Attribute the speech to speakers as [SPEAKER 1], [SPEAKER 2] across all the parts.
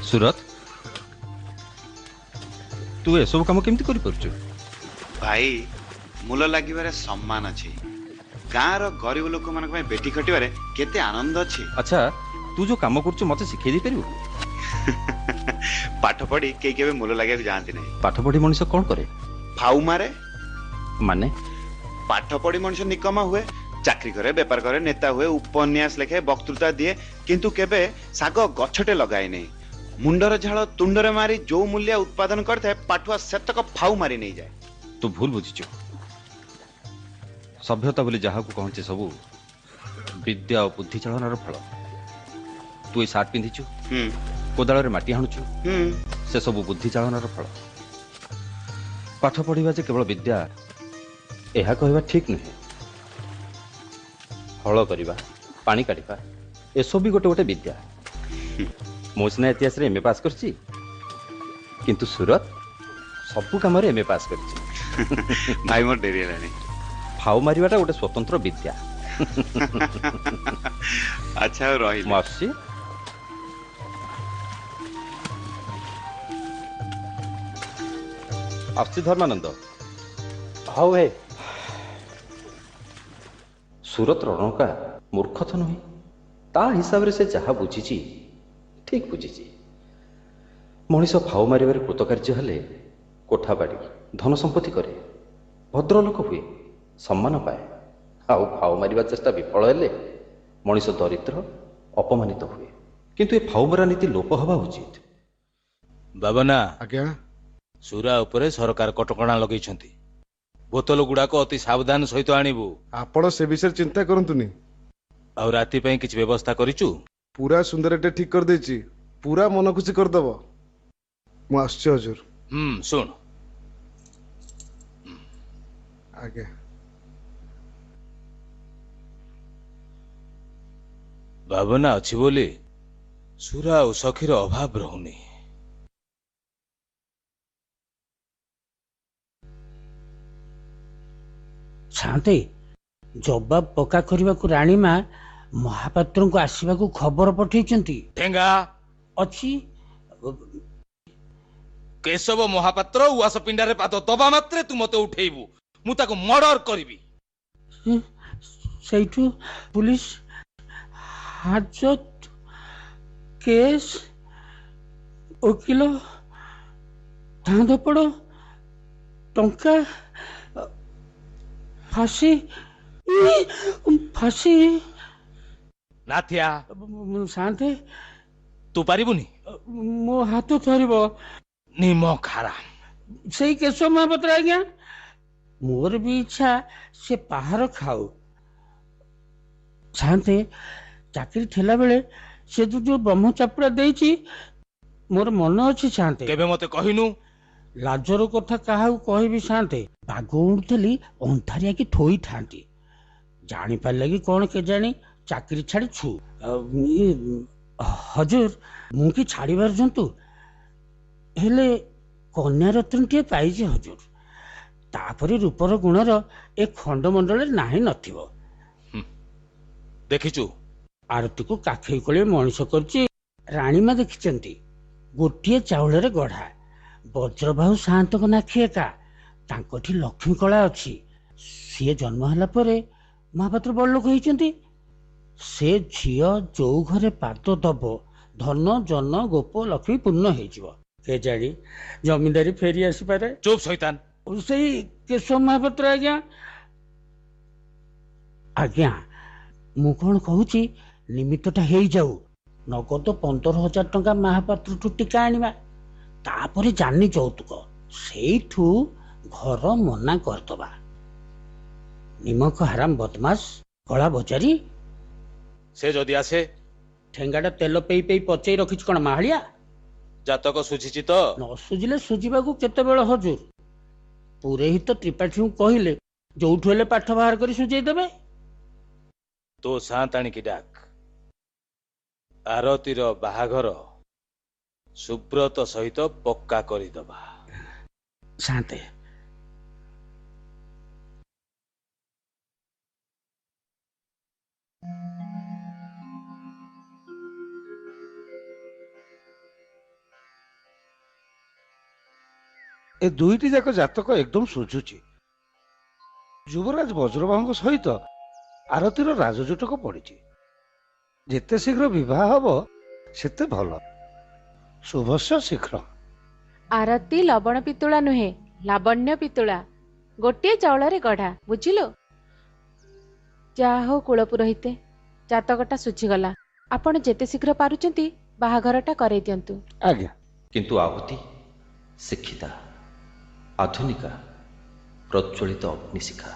[SPEAKER 1] ସୁରତ, ତୁ ଏସବୁ କାମ କେମିତି କରିପାରୁଛୁ?
[SPEAKER 2] ଭାଇ, ମୂଲ ଲାଗିବାରେ ସମ୍ମାନ ଅଛି। ଗାଁର ଗରିବ ଲୋକମାନଙ୍କ ପାଇଁ ବେଟି ଖଟିବାରେ କେତେ ଆନନ୍ଦ ଅଛି।
[SPEAKER 1] ଆଚ୍ଛା, ତୁ ଯୋଉ କାମ କରୁଛୁ ମତେ ଶିଖେଇ ଦେଇପାରିବୁ?
[SPEAKER 2] ପାଠ ପଢି କେହି କେବେ ମୂଲ ଲାଗିବାକୁ ଯାଆନ୍ତି ନାହିଁ।
[SPEAKER 1] ପାଠ ପଢି ମଣିଷ କଣ କରେ?
[SPEAKER 2] ଫାଉ ମାରେ।
[SPEAKER 1] ମାନେ?
[SPEAKER 2] ପାଠ ପଢି ମଣିଷ ନିକମା ହୁଏ, ଚାକିରି କରେ, ବେପାର କରେ, ନେତା ହୁଏ, ଉପନ୍ୟାସ ଲେଖେ, ବକ୍ତୃତା ଦିଏ, କିନ୍ତୁ କେବେ ଶାଗ ଗଛଟେ ଲଗାଏନି। ମୁଣ୍ଡର ଝାଳ ତୁଣ୍ଡରେ ମାରି ଯୋଉ ମୂଲ୍ୟ ଉତ୍ପାଦନ କରିଥାଏ, ପାଠୁଆ ସେତକ ଫାଉ ମାରି ନେଇଯାଏ।
[SPEAKER 1] ତୁ ଭୁଲ ବୁଝିଛୁ। ସଭ୍ୟତା ବୋଲି ଯାହାକୁ କହନ୍ତି ସବୁ ବିଦ୍ୟା ଓ ବୁଦ୍ଧି ଚାଳନାର ଫଳ। ତୁ ଏଇ ସାର୍ଟ ପିନ୍ଧିଛୁ, କୋଦାଳରେ ମାଟି ହାଣୁଛୁ, ସେସବୁ ବୁଦ୍ଧି ଚାଳନାର ଫଳ। ପାଠ ପଢିବା ଯେ କେବଳ ବିଦ୍ୟା, ଏହା କହିବା ଠିକ ନୁହେଁ। ହଳ କରିବା, ପାଣି କାଢିବା, ଏସବୁ ବି ଗୋଟେ ଗୋଟେ ବିଦ୍ୟା। ମୁଁ ସିନା ଇତିହାସରେ ଏମ୍ ଏ ପାସ୍ କରିଛି, କିନ୍ତୁ ସୁରତ ସବୁ କାମରେ ଏମ୍ ଏ ପାସ୍ କରିଛି।
[SPEAKER 2] ଭାଇ, ମୋର ଡେରି ହେଲାଣି।
[SPEAKER 1] ଫାଉ ମାରିବାଟା ଗୋଟେ ସ୍ୱତନ୍ତ୍ର ବିଦ୍ୟା।
[SPEAKER 2] ଆଚ୍ଛା, ଆଉ ରହିଲି।
[SPEAKER 1] ମୁଁ ଆସୁଛି। ଆସୁଛି ଧର୍ମାନନ୍ଦ।
[SPEAKER 3] ହଉ ଭାଇ।
[SPEAKER 1] ସୁରତ ରଣକା ମୂର୍ଖ ତ ନୁହେଁ। ତା ହିସାବରେ ସେ ଯାହା ବୁଝିଛି ଠିକ ବୁଝିଛି। ମଣିଷ ଫାଉ ମାରିବାରେ କୃତକାର୍ଯ୍ୟ ହେଲେ କୋଠା ବାଡ଼ି ଧନ ସମ୍ପତ୍ତି କରେ, ଭଦ୍ରଲୋକ ହୁଏ, ସମ୍ମାନ ପାଏ। ଆଉ ଫାଉ ମାରିବା ଚେଷ୍ଟା ବିଫଳ ହେଲେ ମଣିଷ ଦରିଦ୍ର, ଅପମାନିତ ହୁଏ। କିନ୍ତୁ ଏ ଫାଉ ମରା ନୀତି ଲୋପ ହେବା ଉଚିତ।
[SPEAKER 4] ବାବନା।
[SPEAKER 5] ଆଜ୍ଞା।
[SPEAKER 4] ସୁରା ଉପରେ ସରକାର କଟକଣା ଲଗେଇଛନ୍ତି। ବୋତଲ ଗୁଡାକ ଅତି ସାବଧାନ ସହିତ ଆଣିବୁ।
[SPEAKER 5] ଆପଣ ସେ ବିଷୟରେ ଚିନ୍ତା କରନ୍ତୁନି।
[SPEAKER 4] ଆଉ ରାତି ପାଇଁ କିଛି ବ୍ୟବସ୍ଥା କରିଛୁ?
[SPEAKER 5] ପୁରା ସୁନ୍ଦରଟେ ଠିକ କରିଦେଇଛି, ପୁରା ମନ ଖୁସି କରିଦବ। ମୁଁ ଆସୁଛି ହଜୁର।
[SPEAKER 4] ଶୁଣ।
[SPEAKER 5] ଆଜ୍ଞା।
[SPEAKER 4] ଭାବନା ଅଛି ବୋଲି ସୁରା ଆଉ ସଖୀର ଅଭାବ ରହୁନି।
[SPEAKER 6] ସାନ୍ତେ, ଜବାବ ପକ୍କା କରିବାକୁ ରାଣୀମା ମହାପାତ୍ରଙ୍କୁ ଆସିବାକୁ ଖବର ପଠେଇଛନ୍ତି।
[SPEAKER 4] ଠେଙ୍ଗା
[SPEAKER 6] ଅଛି।
[SPEAKER 4] କେଶବ ମହାପାତ୍ର ଉଆସ ପିଣ୍ଡାରେ ପାଦ ଦବା ମାତ୍ରେ ତୁ ମତେ ଉଠେଇବୁ, ମୁଁ ତାକୁ ମର୍ଡର କରିବି।
[SPEAKER 6] ସେଇଠୁ ପୁଲିସ ହାଜତ, କେସ୍, ଓକିଲ, ଧାଁ ଧପଡ଼, ଟଙ୍କା, ଫାଶୀ ଫାଶୀ।
[SPEAKER 4] ନାଥିଆ।
[SPEAKER 6] ସାନ୍ତେ।
[SPEAKER 4] ତୁ ପାରିବୁନି।
[SPEAKER 6] ମୋ ହାତ ଥରିବ।
[SPEAKER 4] ନିମ ଖାରା।
[SPEAKER 6] ସେଇ କେଶବ ମହାପାତ୍ର ଆଜ୍ଞା, ମୋର ବି ଇଚ୍ଛା ସେ ପାହାର ଖାଉ। ସାନ୍ତେ, ଚାକିରି ଥିଲାବେଳେ ସେ ଯୋଉ ଯୋଉ ବ୍ରହ୍ମ ଚାପୁଡ଼ା ଦେଇଛି ମୋର ମନେ ଅଛି ସାନ୍ତେ।
[SPEAKER 4] କେବେ ମତେ କହିନୁ?
[SPEAKER 6] ଲାଜର କଥା କାହାକୁ କହିବି ସାନ୍ତେ। ବାଘ ଉଠୁଥିଲି ଅନ୍ଧାରିଆ କି ଥୋଇଥାନ୍ତି, ଜାଣିପାରିଲେ କି କଣ କେଜାଣି, ଚାକିରି ଛାଡ଼ି ଛୁ। ହଜୁର, ମୁଁ କି ଛାଡ଼ିବାର ଜନ୍ତୁ? ହେଲେ କନ୍ୟାରତ୍ନଟିଏ ପାଇଛି ହଜୁର। ତାପରେ ରୂପର ଗୁଣର ଏ ଖଣ୍ଡମଣ୍ଡଳରେ ନାହିଁ ନଥିବ।
[SPEAKER 4] ଦେଖିଛୁ?
[SPEAKER 6] ଆରତୀକୁ କାଖେଇ କୋଳେଇ ମଣିଷ କରିଛି ରାଣୀମା ଦେଖିଛନ୍ତି। ଗୋଟିଏ ଚାଉଳରେ ଗଢ଼ା ବଜ୍ରବାହୁ ସାଆନ୍ତଙ୍କ ନାଖି ଏକା। ତାଙ୍କଠି ଲକ୍ଷ୍ମୀ କଳା ଅଛି। ସିଏ ଜନ୍ମ ହେଲା ପରେ ମହାପାତ୍ର ବଡ଼ ଲୋକ ହେଇଛନ୍ତି। ସେ ଝିଅ ଯୋଉ ଘରେ ପାଦ ଦବ, ଧନ ଜନ ଗୋପ ଲକ୍ଷ୍ମୀ ପୂର୍ଣ୍ଣ ହେଇଯିବ। କେଜାଣି ଜମିଦାରୀ ଫେରି ଆସିପାରେ।
[SPEAKER 4] ଚୁପ୍ ଶୈତାନ।
[SPEAKER 6] ସେଇ କେଶବ ମହାପାତ୍ର ଆଜ୍ଞା। ଆଜ୍ଞା, ମୁଁ କଣ କହୁଛି, ନିମିତ୍ତଟା ହେଇଯାଉ। ନଗଦ 15,000 ଟଙ୍କା ମହାପାତ୍ରଠୁ ଟୀକା ଆଣିବା, ତାପରେ ଜାନି ଯୌତୁକ, ସେଇଠୁ ଘର ମନା କରିଦବା। ନିମକ ହାରାମ ବଦମାସ କଳା ବଜାରୀ।
[SPEAKER 4] ସେ ଯଦି ଆସେ?
[SPEAKER 6] ଠେଙ୍ଗାଟା ତେଲ ପେଇ ପେଇ ପଚେଇ ରଖିଛି କଣ ମାହାଳିଆ?
[SPEAKER 4] ଜାତକ ସୁଝିଛି ତ?
[SPEAKER 6] ନ ସୁଝିଲେ ସୁଝିବାକୁ କେତେବେଳ ହଜୁର। ପୁରୋହିତ ତ୍ରିପାଠୀଙ୍କୁ କହିଲେ ଯୋଉଠୁ ହେଲେ ପାଠ ବାହାର କରି ସୁଝେଇ ଦେବେ।
[SPEAKER 4] ତୋ ସାଆନ୍ତାଣିକି ଡାକ। ଆରତୀର ବାହାଘର ସୁବ୍ରତ ସହିତ ପକ୍କା କରିଦବା।
[SPEAKER 6] ସାନ୍ତେ।
[SPEAKER 7] ଏ ଦୁଇଟି ଯାକ ଜାତକ ଏକଦମ ସୁଝୁଛି। ଯୁବରାଜ ବଜ୍ରବାହୁଙ୍କ ସହିତ ଆରତୀର ରାଜଜୋଟକ ପଡ଼ିଛି। ଯେତେ ଶୀଘ୍ର ବିବାହ ହବ ସେତେ ଭଲ। ଶୁଭସ୍ୟ ଶୀଘ୍ର।
[SPEAKER 8] ଆରତୀ ଲବଣ ପିତୁଳା ନୁହେଁ, ଲାବଣ୍ୟ ପିତୁଳା। ଗୋଟିଏ ଚାଉଳରେ ଗଢା, ବୁଝିଲୁ? ଯାହା ହଉ କୁଳପୁରୋହିତେ, ଜାତକଟା ସୁଝିଗଲା। ଆପଣ ଯେତେ ଶୀଘ୍ର ପାରୁଛନ୍ତି ବାହାଘରଟା କରେଇ ଦିଅନ୍ତୁ।
[SPEAKER 7] ଆଜ୍ଞା।
[SPEAKER 1] କିନ୍ତୁ ଆହୁତି ଶିକ୍ଷିତା, ଆଧୁନିକା, ପ୍ରଜ୍ୱଳିତ ଅଗ୍ନିଶିଖା,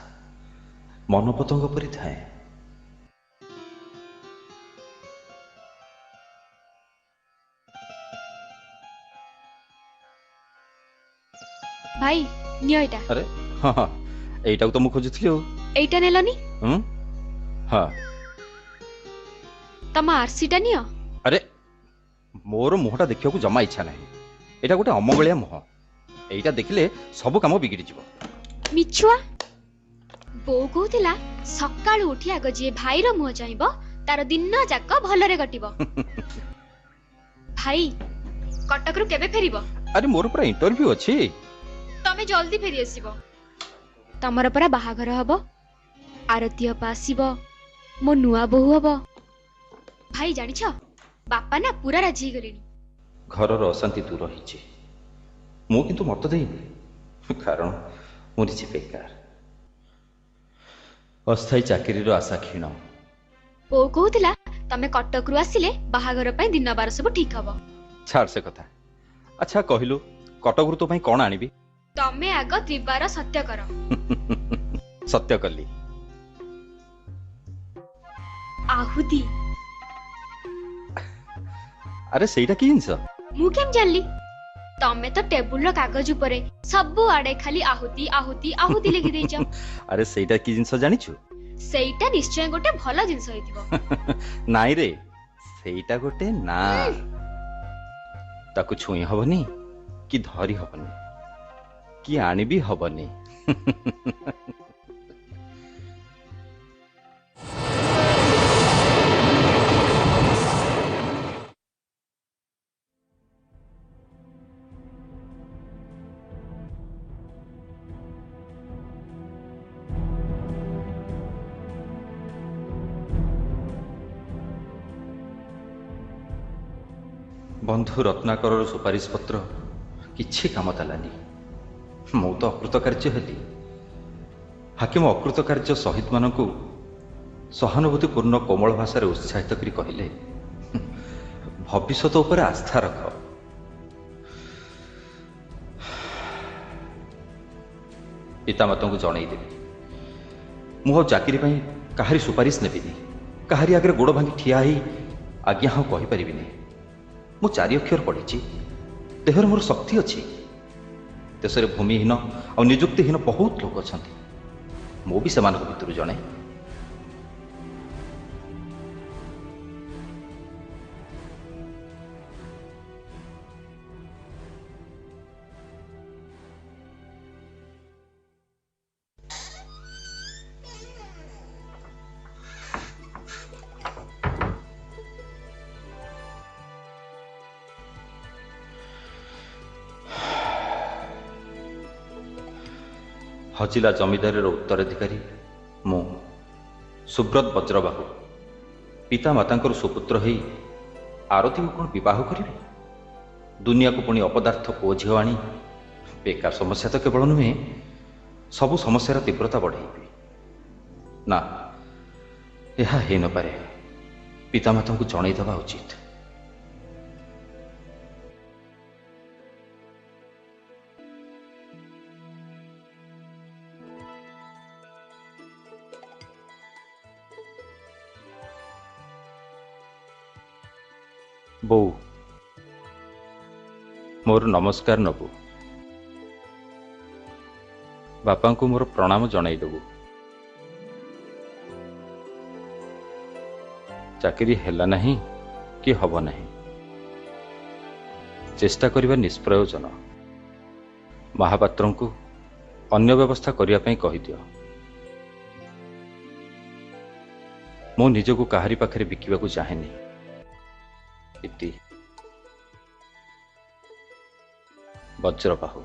[SPEAKER 1] ମନପତଙ୍ଗ ପରି ଥାଏ।
[SPEAKER 9] ଭାଇ ନିଅ ଏଇଟା।
[SPEAKER 1] ଆରେ ହଁ ହଁ, ଏଇଟାକୁ ତ ମୁଁ ଖୋଜୁଥିଲି। ଆଉ
[SPEAKER 9] ଏଇଟା ନେଲନି?
[SPEAKER 1] ହୁଁ ହଁ।
[SPEAKER 9] ତମ ଆରସିଟା ନିଅ।
[SPEAKER 1] ଆରେ ମୋର ମୁହଁଟା ଦେଖିବାକୁ ଜମା ଇଚ୍ଛା ନାହିଁ। ଏଇଟା ଗୋଟେ ଅମଙ୍ଗଳିଆ ମୁହଁ, ଏଇଟା ଦେଖିଲେ ସବୁ କାମ ବିଗିଡ଼ିଯିବ।
[SPEAKER 9] ମିଛୁଆ, ବୋଉ କହୁଥିଲା ସକାଳୁ ଉଠି ଆଗ ଯିଏ ଭାଇର ମୁହଁ ଚାହିଁବ ତାର ଦିନ ଯାକ ଭଲରେ କଟିବ। ଭାଇ କଟକରୁ କେବେ ଫେରିବ?
[SPEAKER 1] ଆରେ ମୋର ପୁରା ଇଣ୍ଟରଭ୍ୟୁ ଅଛି।
[SPEAKER 9] ତମେ ଜଲ୍ଦି ଫେରି ଆସିବ। ତମର ପରା ବାହାଘର ହବ, ଆରତୀ ଅପା ଆସିବ, ମୋ ନୂଆ ବୋହୂ ହବ। ଭାଇ ଜାଣିଛ, ବାପା ନା ପୁରା ରାଜି ହେଇଗଲେଣି।
[SPEAKER 1] ଘରର ଅଶାନ୍ତି ଦୂର ହେଇଛି। ମୁଁ କିନ୍ତୁ ମତ ଦେଇନି, କାରଣ ମୁଁ ନିଜେ ବେକାର। ଅସ୍ଥାୟୀ ଚାକିରିର ଆଶା କ୍ଷୀଣ।
[SPEAKER 9] ବୋଉ କହୁଥିଲା ତମେ କଟକରୁ ଆସିଲେ ବାହାଘର ପାଇଁ ଦିନ ବାର ସବୁ ଠିକ ହବ।
[SPEAKER 1] ଛାଡ଼ ସେ କଥା। ଆଚ୍ଛା କହିଲୁ, କଟକରୁ ତୋ ପାଇଁ କଣ ଆଣିବି?
[SPEAKER 9] ତମେ ଆଗ ତ୍ରିବାର ସତ୍ୟ କର।
[SPEAKER 1] ସତ୍ୟ କଲି।
[SPEAKER 9] ଆହୁତି।
[SPEAKER 1] ଆରେ ସେଇଟା କି ଜିନିଷ?
[SPEAKER 9] ମୁଁ କେମିତି ଜାଣିଲି? ତମେ ତ ଟେବୁଲର କାଗଜ ଉପରେ ସବୁ ଆଡେ ଖାଲି ଆହୁତି ଆହୁତି ଆହୁତି ଲେଖି ଦେଇଛ।
[SPEAKER 1] ଆରେ ସେଇଟା କି ଜିନିଷ ଜାଣିଛୁ?
[SPEAKER 9] ସେଇଟା ନିଶ୍ଚୟ ଗୋଟେ ଭଲ ଜିନିଷ ହେଇଥିବ।
[SPEAKER 1] ନାଇଁ ରେ, ସେଇଟା ଗୋଟେ ନା, ତାକୁ ଛୁଇଁ ହବନି କି ଧରି ହବନି କି ଆଣିବି ହବନି। ବନ୍ଧୁ ରତ୍ନାକରର ସୁପାରିଶ ପତ୍ର କିଛି କାମ ଦେଲାନି। ମୁଁ ତ ଅକୃତକାର୍ଯ୍ୟ ହେଲି। ହାକିମ ଅକୃତକାର୍ଯ୍ୟ ଶହୀଦମାନଙ୍କୁ ସହାନୁଭୂତିପୂର୍ଣ୍ଣ କୋମଳ ଭାଷାରେ ଉତ୍ସାହିତ କରି କହିଲେ, ଭବିଷ୍ୟତ ଉପରେ ଆସ୍ଥା ରଖ। ପିତାମାତାଙ୍କୁ ଜଣେଇଦେବି ମୁଁ ଆଉ ଚାକିରି ପାଇଁ କାହାରି ସୁପାରିଶ ନେବିନି। କାହାରି ଆଗରେ ଗୋଡ଼ ଭାଙ୍ଗି ଠିଆ ହେଇ ଆଜ୍ଞା ହଁ କହିପାରିବିନି। ମୁଁ 4 ଅକ୍ଷର ପଢ଼ିଛି, ଦେହରେ ମୋର ଶକ୍ତି ଅଛି। ଦେଶରେ ଭୂମିହୀନ ଆଉ ନିଯୁକ୍ତିହୀନ ବହୁତ ଲୋକ ଅଛନ୍ତି, ମୁଁ ବି ସେମାନଙ୍କ ଭିତରୁ ଜଣେ। ହଜିଲା ଜମିଦାରୀର ଉତ୍ତରାଧିକାରୀ ମୁଁ ସୁବ୍ରତ ବଜ୍ରବାହୁ। ପିତାମାତାଙ୍କର ସୁପୁତ୍ର ହେଇ ଆରତୀକୁ କ'ଣ ବିବାହ କରିବି? ଦୁନିଆକୁ ପୁଣି ଅପଦାର୍ଥ ପୁଅ ଝିଅ ଆଣି ବେକାର ସମସ୍ୟା ତ କେବଳ ନୁହେଁ, ସବୁ ସମସ୍ୟାର ତୀବ୍ରତା ବଢ଼େଇବି। ନା, ଏହା ହେଇନପାରେ। ପିତାମାତାଙ୍କୁ ଜଣେଇଦେବା ଉଚିତ। ବୋଉ, ମୋର ନମସ୍କାର ନବୁ। ବାପାଙ୍କୁ ମୋର ପ୍ରଣାମ ଜଣାଇଦେବୁ। ଚାକିରି ହେଲା ନାହିଁ କି ହବ ନାହିଁ, ଚେଷ୍ଟା କରିବା ନିଷ୍ପ୍ରୟୋଜନ। ମହାପାତ୍ରଙ୍କୁ ଅନ୍ୟ ବ୍ୟବସ୍ଥା କରିବା ପାଇଁ କହିଦିଅ। ମୁଁ ନିଜକୁ କାହାରି ପାଖରେ ବିକିବାକୁ ଚାହେଁନି। ଇତି ବଜ୍ରବାହୁ।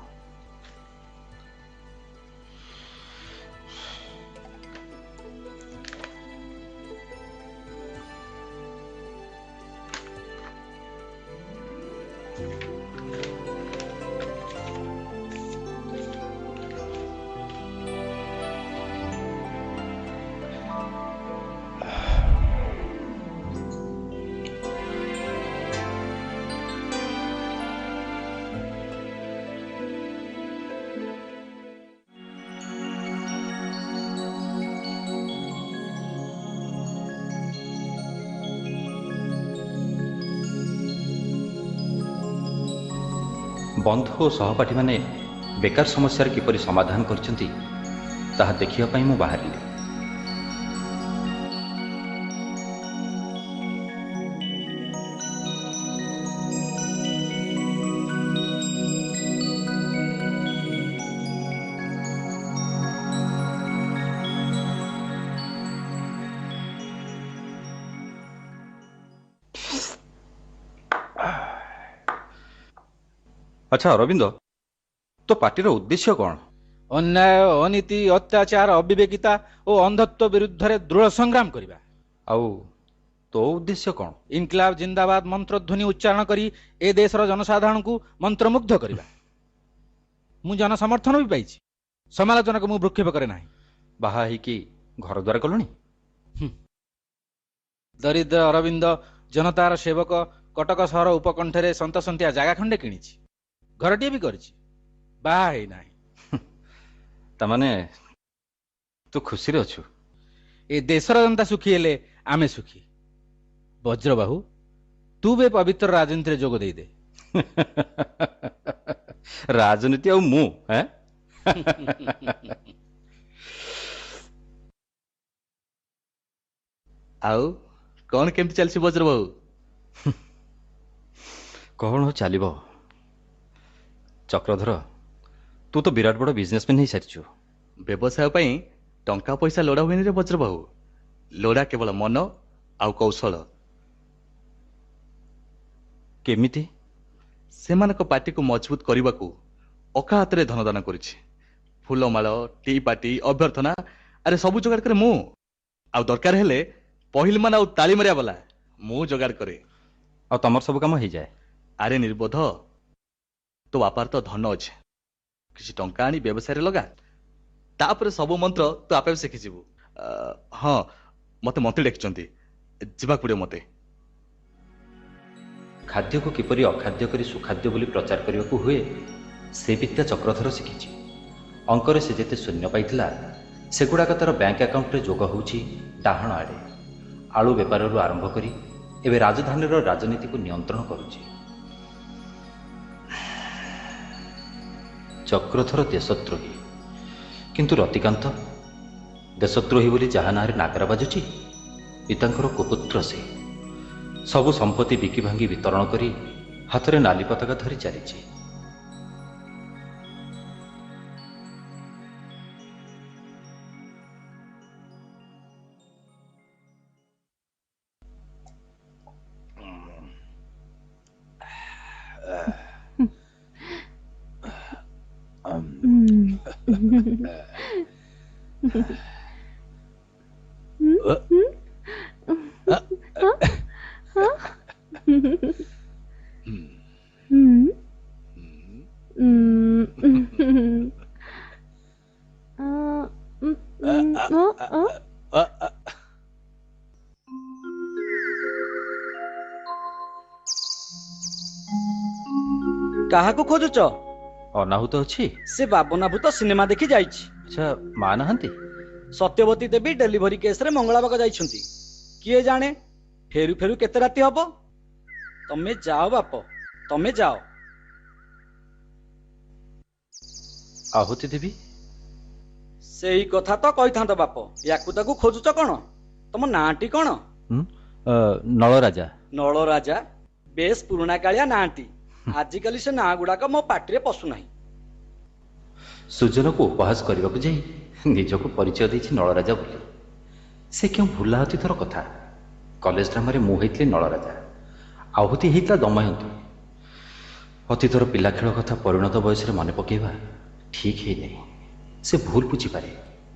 [SPEAKER 1] ବନ୍ଧୁ ଓ ସହପାଠୀମାନେ ବେକାର ସମସ୍ୟାର କିପରି ସମାଧାନ କରିଛନ୍ତି ତାହା ଦେଖିବା ପାଇଁ ମୁଁ ବାହାରିଲି। ଆଚ୍ଛା ଅରବିନ୍ଦ, ତୋ ପାର୍ଟିର ଉଦ୍ଦେଶ୍ୟ କ'ଣ?
[SPEAKER 4] ଅନ୍ୟାୟ, ଅନୀତି, ଅତ୍ୟାଚାର, ଅବିବେକିତା ଓ ଅନ୍ଧତ୍ୱ ବିରୁଦ୍ଧରେ ଦୃଢ଼ ସଂଗ୍ରାମ କରିବା।
[SPEAKER 1] ଆଉ ତୋ ଉଦ୍ଦେଶ୍ୟ କ'ଣ?
[SPEAKER 4] ଇନକ୍ଲାବ ଜିନ୍ଦାବାଦ ମନ୍ତ୍ରଧ୍ୱନି ଉଚ୍ଚାରଣ କରି ଏ ଦେଶର ଜନସାଧାରଣଙ୍କୁ ମନ୍ତ୍ରମୁଗ୍ଧ କରିବା। ମୁଁ ଜନସମର୍ଥନ ବି ପାଇଛି, ସମାଲୋଚନାକୁ ମୁଁ ଭୃକ୍ଷେପ କରେ ନାହିଁ।
[SPEAKER 1] ବାହା ହେଇକି ଘର ଦ୍ୱାର କଲୁଣି?
[SPEAKER 4] ଦରିଦ୍ର ଅରବିନ୍ଦ ଜନତାର ସେବକ କଟକ ସହର ଉପକଣ୍ଠରେ ସନ୍ତସନ୍ତିଆ ଜାଗା ଖଣ୍ଡେ କିଣିଛି, ଘରଟିଏ ବି କରିଛି, ବାହା ହେଇନାହିଁ।
[SPEAKER 1] ତାମାନେ ତୁ ଖୁସିରେ ଅଛୁ?
[SPEAKER 4] ଏ ଦେଶର ଜନତା ସୁଖୀ ହେଲେ ଆମେ ସୁଖୀ। ବଜ୍ରବାହୁ, ତୁ ବି ପବିତ୍ର ରାଜନୀତିରେ ଯୋଗ ଦେଇଦେ।
[SPEAKER 1] ରାଜନୀତି ଆଉ ମୁଁ?
[SPEAKER 10] ଆଉ କଣ କେମିତି ଚାଲିଛି ବଜ୍ରବାହୁ?
[SPEAKER 1] କଣ ଚାଲିବ ଚକ୍ରଧର, ତୁ ତ ବିରାଟ ବଡ଼ ବିଜନେସମ୍ୟାନ୍ ହେଇସାରିଛୁ।
[SPEAKER 10] ବ୍ୟବସାୟ ପାଇଁ ଟଙ୍କା ପଇସା ଲୋଡ଼ା ହୁଏନି ରେ ବଜ୍ରବାହୁ, ଲୋଡ଼ା କେବଳ ମନ ଆଉ କୌଶଳ।
[SPEAKER 1] କେମିତି?
[SPEAKER 10] ସେମାନଙ୍କ ପାର୍ଟିକୁ ମଜବୁତ କରିବାକୁ ଅକା ହାତରେ ଧନଦାନ କରିଛି। ଫୁଲମାଳ, ଟି ପାର୍ଟି, ଅଭ୍ୟର୍ଥନା, ଆରେ ସବୁ ଯୋଗାଡ଼ କରେ ମୁଁ। ଆଉ ଦରକାର ହେଲେ ପହିଲମାନ ଆଉ ତାଳି ମାରିବା ବାଲା ମୁଁ ଯୋଗାଡ଼ କରେ।
[SPEAKER 1] ଆଉ ତମର ସବୁ କାମ ହେଇଯାଏ?
[SPEAKER 10] ଆରେ ନିର୍ବୋଧ, ତୋ ବାପାର ତ ଧନ ଅଛି, କିଛି ଟଙ୍କା ଆଣି ବ୍ୟବସାୟରେ ଲଗା, ତାପରେ ସବୁ ମନ୍ତ୍ର ତୁ ଆପେ ଶିଖିଯିବୁ। ହଁ, ମତେ ମନ୍ତ୍ରୀ ଡାକିଛନ୍ତି, ଯିବାକୁ ପଡ଼ିବ ମତେ।
[SPEAKER 1] ଖାଦ୍ୟକୁ କିପରି ଅଖାଦ୍ୟ କରି ସୁଖାଦ୍ୟ ବୋଲି ପ୍ରଚାର କରିବାକୁ ହୁଏ ସେ ବିଦ୍ୟା ଚକ୍ରଧର ଶିଖିଛି। ଅଙ୍କରେ ସେ ଯେତେ ଶୂନ୍ୟ ପାଇଥିଲା ସେଗୁଡ଼ାକ ତାର ବ୍ୟାଙ୍କ ଆକାଉଣ୍ଟରେ ଯୋଗ ହେଉଛି ଡାହାଣ ଆଡ଼େ। ଆଳୁ ବେପାରରୁ ଆରମ୍ଭ କରି ଏବେ ରାଜଧାନୀର ରାଜନୀତିକୁ ନିୟନ୍ତ୍ରଣ କରୁଛି। ଚକ୍ରଧର ଦେଶଦ୍ରୋହୀ, କିନ୍ତୁ ରତିକାନ୍ତ ଦେଶଦ୍ରୋହୀ ବୋଲି ଯାହା ନାଁରେ ନାଗରା ବାଜୁଛି ପିତାଙ୍କର କୁପୁତ୍ର ସେ। ସବୁ ସମ୍ପତ୍ତି ବିକି ଭାଙ୍ଗି ବିତରଣ କରି ହାତରେ ନାଲି ପତାକା ଧରି ଚାଲିଛି।
[SPEAKER 11] କାହାକୁ ଖୋଜୁଛ?
[SPEAKER 1] ଅନାହୁତ ଅଛି।
[SPEAKER 11] ସେ ବାବନା ଭୂତ ସିନେମା ଦେଖି ଯାଇଛି।
[SPEAKER 1] ଆଚ୍ଛା, ମା ନାହାନ୍ତି?
[SPEAKER 11] ସତ୍ୟବତୀ ଦେବୀ ଡେଲିଭରି କେସରେ ମଙ୍ଗଳାବାଗ ଯାଇଛନ୍ତି। କିଏ ଜାଣେ ଫେରୁ ଫେରୁ କେତେ ରାତି ହବ। ତମେ ଯାଅ ବାପ, ତମେ ଯାଅ।
[SPEAKER 1] ଆହୁତି ଦେବୀ?
[SPEAKER 11] ସେଇ କଥା ତ କହିଥାନ୍ତ ବାପ, ୟାକୁ ତାକୁ ଖୋଜୁଛ କଣ? ତମ ନାଁଟି କଣ?
[SPEAKER 1] ନଳରାଜା।
[SPEAKER 11] ନଳରାଜା, ବେଶ ପୁରୁଣା କାଳିଆ ନାଁଟି। ଆଜିକାଲି ସେ ନାଁ ଗୁଡାକ ମୋ ପାଟିରେ ପଶୁନାହିଁ।
[SPEAKER 1] ସୁଜନକୁ ଉପହାସ କରିବାକୁ ଯାଇ ନିଜକୁ ପରିଚୟ ଦେଇଛି ନଳରାଜା ବୋଲି। ସେ କେଉଁ ଭୁଲା ଅତୀତର କଥା। କଲେଜ ଡ୍ରାମାରେ ମୁଁ ହେଇଥିଲି ନଳରାଜା, ଆହୁତି ହେଇଥିଲା ଦମୟନ୍ତୀ। ଅତୀତର ପିଲା ଖେଳ କଥା ପରିଣତ ବୟସରେ ମନେ ପକାଇବା ଠିକ୍ ହେଇନାହିଁ। ସେ ଭୁଲ ବୁଝିପାରେ,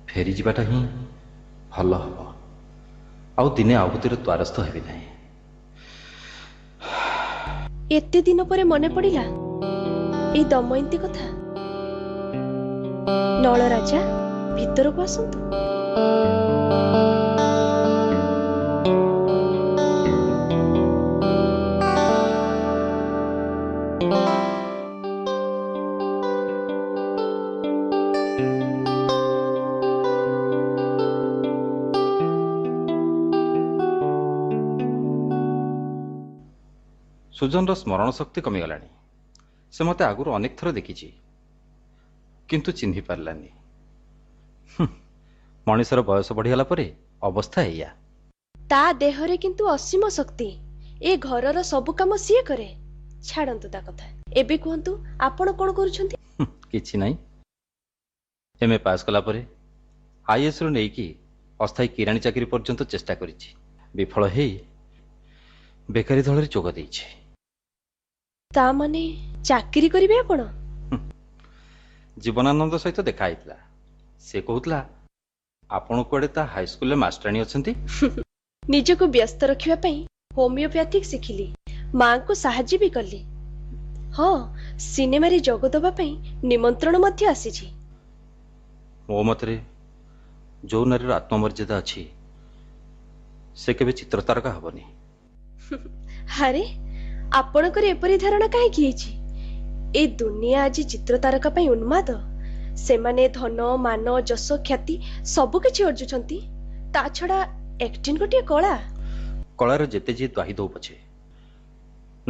[SPEAKER 1] ଫେରିଯିବାଟା ହିଁ ଭଲ ହବ। ଆଉ ଦିନେ ଆହୁତିର ଦ୍ୱାରସ୍ଥ ହେବି ନାହିଁ।
[SPEAKER 12] ଏତେ ଦିନ ପରେ ମନେ ପଡ଼ିଲା ଏଇ ଦମୟନ୍ତୀ କଥା। ନଳରାଜା, ଭିତରକୁ ଆସନ୍ତୁ।
[SPEAKER 1] ସୁଜନର ସ୍ମରଣ ଶକ୍ତି କମିଗଲାଣି। ସେ ମୋତେ ଆଗରୁ ଅନେକ ଥର ଦେଖିଛି, କିନ୍ତୁ ଚିହ୍ନି ପାରିଲାନି। ମଣିଷର ବୟସ ବଢ଼ିଗଲା ପରେ ଅବସ୍ଥା ଏଇଆ।
[SPEAKER 12] ତା ଦେହରେ କିନ୍ତୁ ଅସୀମ ଶକ୍ତି। ଏ ଘରର ସବୁ କାମ ସିଏ କରେ। ଛାଡ଼ନ୍ତୁ ତା କଥା, ଏବେ କୁହନ୍ତୁ ଆପଣ କଣ କରୁଛନ୍ତି?
[SPEAKER 1] କିଛି ନାହିଁ। ଏମ୍ ଏ ପାସ୍ କଲା ପରେ ଆଇଏଏସ୍ରୁ ନେଇକି ଅସ୍ଥାୟୀ କିରାଣୀ ଚାକିରି ପର୍ଯ୍ୟନ୍ତ ଚେଷ୍ଟା କରିଛି। ବିଫଳ ହେଇ ବେକାରୀ ଦଳରେ ଯୋଗ ଦେଇଛି।
[SPEAKER 12] ତା ମାନେ ଚାକିରି କରିବେ ଆପଣ?
[SPEAKER 1] ଜୀବନାନନ୍ଦ ସହିତ ଦେଖା ହେଇଥିଲା। ସେ କହୁଥିଲା ଆପଣ କୁଆଡ଼େ ତା ହାଇସ୍କୁଲରେ ମାଷ୍ଟରାଣୀ ଅଛନ୍ତି।
[SPEAKER 12] ନିଜକୁ ବ୍ୟସ୍ତ ରଖିବା ପାଇଁ ହୋମିଓପ୍ୟାଥିକ ଶିଖିଲି, ମାଙ୍କୁ ସାହାଯ୍ୟ ବି କଲି। ହଁ, ସିନେମାରେ ଯୋଗ ଦେବା ପାଇଁ ନିମନ୍ତ୍ରଣ ମଧ୍ୟ ଆସିଛି।
[SPEAKER 1] ମୋ ମତରେ ଯୋଉ ନାରୀର ଆତ୍ମମର୍ଯ୍ୟାଦା ଅଛି ସେ କେବେ ଚିତ୍ର ତାରକା ହବନି।
[SPEAKER 12] ଆରେ, ଆପଣଙ୍କର ଏପରି ଧାରଣା କାହିଁକି ହେଇଛି? ଏ ଦୁନିଆ ଆଜି ଚିତ୍ର ତାରକା ପାଇଁ ଉନ୍ମାଦ। ସେମାନେ ଧନ, ମାନ, ଯଶ, ଖ୍ୟାତି ସବୁ କିଛି ଅର୍ଜୁଛନ୍ତି। ତା ଛଡ଼ା ଆକ୍ଟିଂ ଗୋଟିଏ କଳା।
[SPEAKER 1] କଳାର ଯେତେ ଯିଏ ଦ୍ୱାହି ଦଉ ପଛେ,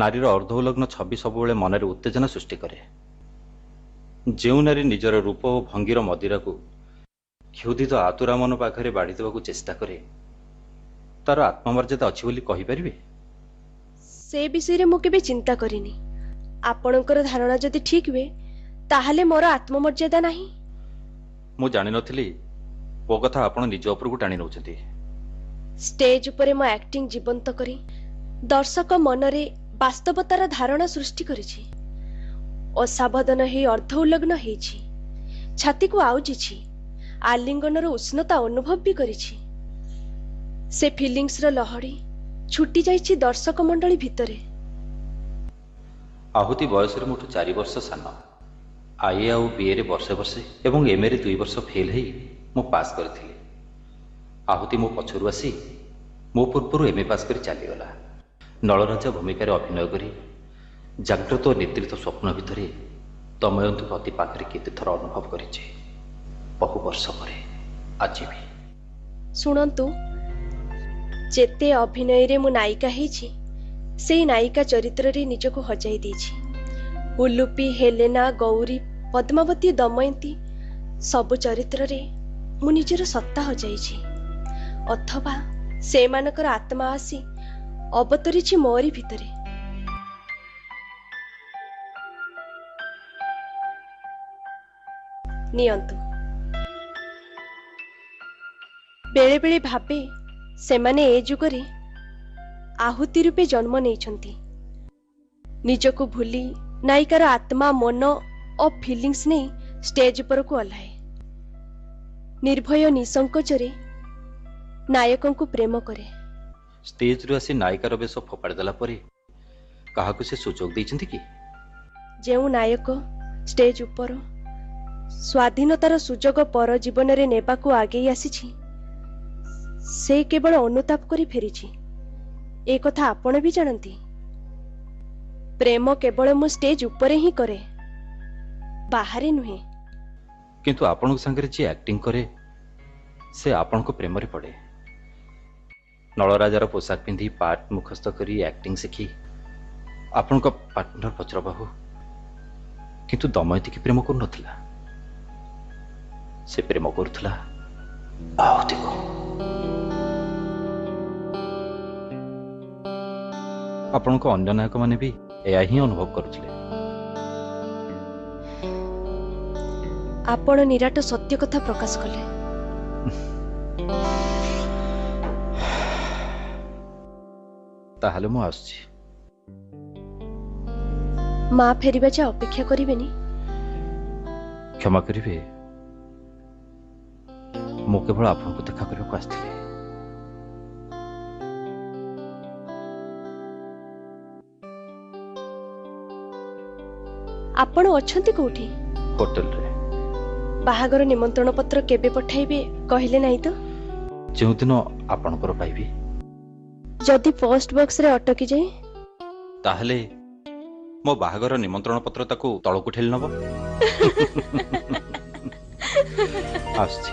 [SPEAKER 1] ନାରୀର ଅର୍ଦ୍ଧଉଲଗ୍ନ ଛବି ସବୁବେଳେ ମନରେ ଉତ୍ତେଜନା ସୃଷ୍ଟି କରେ। ଯେଉଁ ନାରୀ ନିଜର ରୂପ ଓ ଭଙ୍ଗୀର ମଦିରାକୁ କ୍ଷୁଧିତ ଆତୁରା ମନ ପାଖରେ ବାଢ଼ି ଦେବାକୁ ଚେଷ୍ଟା କରେ, ତାର ଆତ୍ମମର୍ଯ୍ୟାଦା ଅଛି ବୋଲି କହିପାରିବେ?
[SPEAKER 12] ସେ ବିଷୟରେ ମୁଁ କେବେ ଚିନ୍ତା କରିନି। ଆପଣଙ୍କର ଧାରଣା ଯଦି ଠିକ୍ ହୁଏ, ତାହେଲେ ମୋର ଆତ୍ମମର୍ଯ୍ୟାଦା ନାହିଁ।
[SPEAKER 1] ମୁଁ ଜାଣିନଥିଲି ମୋ କଥା ଆପଣ ନିଜ ଉପରକୁ ଟାଣି ନେଉଛନ୍ତି।
[SPEAKER 12] ଷ୍ଟେଜ ଉପରେ ମୋ ଆକ୍ଟିଂ ଜୀବନ୍ତ କରି ଦର୍ଶକ ମନରେ ବାସ୍ତବତାର ଧାରଣା ସୃଷ୍ଟି କରିଛି। ଅସାବଧାନ ହେଇ ଅର୍ଦ୍ଧ ଉଲଗ୍ନ ହେଇଛି, ଛାତିକୁ ଆଉଜିଛି, ଆଲିଙ୍ଗନର ଉଷ୍ଣତା ଅନୁଭବ ବି କରିଛି। ସେ ଫିଲିଂସର ଲହଡ଼ି ଛୁଟି ଯାଇଛି ଦର୍ଶକ ମଣ୍ଡଳୀ ଭିତରେ।
[SPEAKER 1] ଆହୁତି ବୟସରେ ମୋଠୁ 4 ବର୍ଷ ସାନ। ଆଇଏ ଆଉ ବିଏରେ ବର୍ଷେ ବର୍ଷେ ଏବଂ ଏମ୍ଏରେ 2 ବର୍ଷ ଫେଲ୍ ହେଇ ମୁଁ ପାସ୍ କରିଥିଲି। ଆହୁତି ମୋ ପଛରୁ ଆସି ମୋ ପୂର୍ବରୁ ଏମ୍ଏ ପାସ୍ କରି ଚାଲିଗଲା। ନଳରାଜା ଭୂମିକାରେ ଅଭିନୟ କରି ଜାଗ୍ରତ ଓ ନିଦ୍ରିତ ସ୍ୱପ୍ନ ଭିତରେ ଦମୟନ୍ତୀ ଅତି ପାଖରେ କେତେଥର ଅନୁଭବ କରିଛି, ବହୁ ବର୍ଷ ପରେ ଆଜି ବି।
[SPEAKER 12] ଶୁଣନ୍ତୁ, ଯେତେ ଅଭିନୟରେ ମୁଁ ନାୟିକା ହେଇଛି, ସେଇ ନାୟିକା ଚରିତ୍ରରେ ନିଜକୁ ହଜାଇ ଦେଇଛି। ଉଲୁପି, ହେଲେନା, ଗୌରୀ, ପଦ୍ମାବତୀ, ଦମୟନ୍ତୀ ସବୁ ଚରିତ୍ରରେ ମୁଁ ନିଜର ସତ୍ତା ହଜାଇଛି, ଅଥବା ସେମାନଙ୍କର ଆତ୍ମା ଆସି ଅବତରିଛି ମୋରି ଭିତରେ। ନିଅନ୍ତୁ, ବେଳେବେଳେ ଭାବେ ସେମାନେ ଏ ଯୁଗରେ ଆହୁତି ରୂପେ ଜନ୍ମ ନେଇଛନ୍ତି। ନିଜକୁ ଭୁଲି ନାୟିକାର ଆତ୍ମା, ମନ ଓ ଫିଲିଂସ୍ ନେଇ ଷ୍ଟେଜ ଉପରକୁ ଓହ୍ଲାଏ। ନିର୍ଭୟ ନିସଙ୍କୋଚରେ ନାୟକଙ୍କୁ ପ୍ରେମ କରେ।
[SPEAKER 1] ଷ୍ଟେଜରୁ ଆସି ନାୟିକାର ବେଶ ଫୋପାଡ଼ି ଦେଲା ପରେ କାହାକୁ ସେ ସୁଯୋଗ ଦେଇଛନ୍ତି କି?
[SPEAKER 12] ଯେଉଁ ନାୟକ ଷ୍ଟେଜ ଉପର ସ୍ୱାଧୀନତାର ସୁଯୋଗ ପର ଜୀବନରେ ନେବାକୁ ଆଗେଇ ଆସିଛି, ସେ କେବଳ ଅନୁତାପ କରି ଫେରିଛି। ଏ କଥା ଆପଣ ବି ଜାଣନ୍ତି। ପ୍ରେମ କେବଳ ମୁଁ ଷ୍ଟେଜ ଉପରେ ହିଁ କରେ, ବାହାରେ ନୁହେଁ।
[SPEAKER 1] କିନ୍ତୁ ଆପଣଙ୍କ ସାଙ୍ଗରେ ଯିଏ ଆକ୍ଟିଂ କରେ ସେ ଆପଣଙ୍କ ପ୍ରେମରେ ପଡ଼େ। ନଳରାଜାର ପୋଷାକ ପିନ୍ଧି ପାର୍ଟ ମୁଖସ୍ଥ କରି ଆକ୍ଟିଂ ଶିଖି ଆପଣଙ୍କ ପାର୍ଟନର ବଜ୍ରବାହୁ କିନ୍ତୁ ଦମୟନ୍ତୀକି ପ୍ରେମ କରୁନଥିଲା, ସେ ପ୍ରେମ କରୁଥିଲା ଆହୁତିକୁ। ଆପଣଙ୍କ ଅନ୍ୟ ନାୟକମାନେ ବି ଏହା ହିଁ ଅନୁଭବ କରୁଥିଲେ।
[SPEAKER 12] ଆପଣ ନିରାଟ ସତ୍ୟ କଥା ପ୍ରକାଶ କଲେ।
[SPEAKER 1] ତାହେଲେ ମୁଁ ଆସୁଛି।
[SPEAKER 12] ମା ଫେରିବା ଯାଏ ଅପେକ୍ଷା କରିବେନି?
[SPEAKER 1] କ୍ଷମା କରିବେ, ମୁଁ କେବଳ ଆପଣଙ୍କୁ ଦେଖା କରିବାକୁ ଆସିଥିଲି।
[SPEAKER 12] ଆପଣ ଅଛନ୍ତି କୋଉଠି?
[SPEAKER 1] ହୋଟେଲରେ।
[SPEAKER 12] ବାହାଘର ନିମନ୍ତ୍ରଣ ପତ୍ର କେବେ ପଠାଇବେ କହିଲେ ନାହିଁ ତ?
[SPEAKER 1] ଯେଉଁଦିନ ଆପଣଙ୍କର ପାଇବି।
[SPEAKER 12] ଯଦି ପୋଷ୍ଟ ବକ୍ସରେ ଅଟକି ଯାଏ?
[SPEAKER 1] ତାହେଲେ ମୋ ବାହାଘର ନିମନ୍ତ୍ରଣ ପତ୍ର ତାକୁ ତଳକୁ ଠେଲି ନବ। ଆସୁଛି।